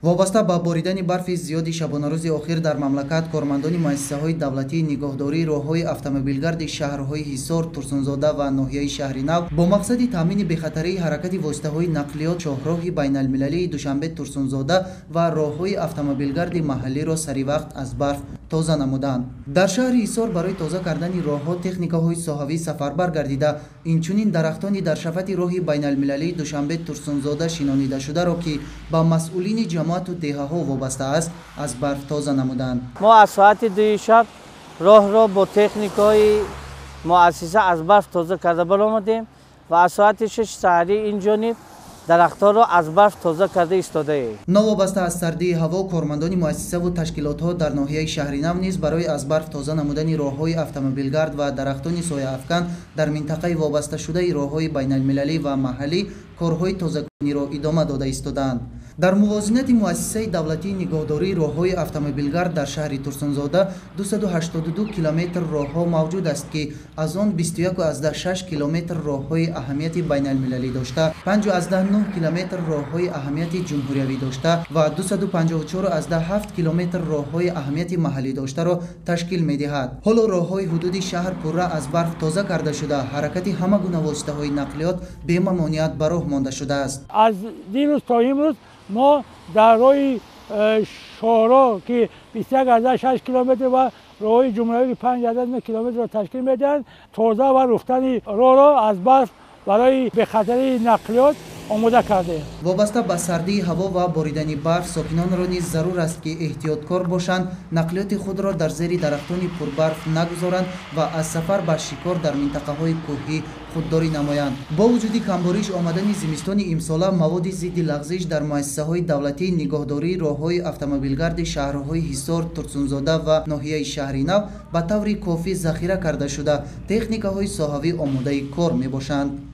Вобаста ба боридани барфи зиёди шабонарӯзи охир дар мамлакат, кормандони муассисаҳои давлатии нигоҳдории роҳҳои автомобилгарди шаҳрҳои Ҳисор, Турсунзода ва ноҳияи Шаҳри Нав бо мақсади таъмини бехатарии ҳаракати воситаҳои нақлиёт шоҳроҳи байналмилалии Душанбе-Турсунзода ва роҳҳои автомобилгарди маҳаллиро саривақт аз барф тоза намуданд. Дар шаҳри Ҳисор барои тоза кардани роҳҳо техникаҳои соҳавӣ сафарбар гардида, инчунин дарахтони дар шафати роҳи байналмилалии Душанбе-Турсунзода шинонидашударо, ки ба масъулини ҷамоату деҳаҳо вобаста аст, аз барф тоза намуданд. Мо аз соати 2 шаб роҳро бо техникаҳои муассиса аз барф тоза карда баромадем ва аз соати 6 саҳарӣ инҷониб дарахтҳоро аз барф тоза карда истодаем. Новобаста аз сардии ҳаво, кормандони муассисаву ташкилотҳо дар ноҳияи Шаҳри Нав низ барои аз барф тоза намудани роҳҳои автомобилгард ва дарахтони сояафкан дар минтақаи вобасташудаи роҳҳои байналмилалӣ ва маҳаллӣ корҳои тозакуниро идома дода истодаанд. Дар мувозинати муассисаи давлатии нигоҳдории роҳҳои автомобилгард дар шаҳри Турсунзода 282 километр роҳҳо мавҷуд аст, ки аз он 21,6 километр роҳҳои аҳамияти байналмилалӣ дошта, 5,9 километр роҳҳои аҳамияти ҷумҳуриявӣ дошта ва 254,7 километр роҳҳои аҳамияти маҳаллӣ доштаро ташкил медиҳад. Ҳоло роҳҳои ҳудуди шаҳр пурра аз барф тоза карда шуда, ҳаракати ҳама гуна воситаҳои нақлиёт бемамоният ба роҳ монда шудааст. Аз дирӯз то имрӯз мо дар роҳи шоҳроҳ, ки 21,6 километр ва роҳи ҷумҳуриявӣ 5,9 километрро ташкил медиҳанд, тоза ва руфтани роҳро аз барф барои бехатарии нақлиёт омода кардем. Вобаста ба сардии ҳаво ва боридани барф, сокинонро низ зарур аст, ки эҳтиёткор бошанд, нақлиёти худро дар зери дарахтони пурбарф нагузоранд ва аз сафар ба шикор дар минтақаҳои кӯҳӣ худдорӣ намоянд. Бо вуҷуди камбориш омадани зимистони имсола, маводи зидди лағзиш дар муассисаҳои давлатии нигоҳдории роҳҳои автомобилгарди шаҳрҳои Ҳисор, Турсунзода ва ноҳияи Шаҳри Нав ба таври кофӣ захира карда шуда, техникаҳои соҳавӣ омодаи кор мебошанд.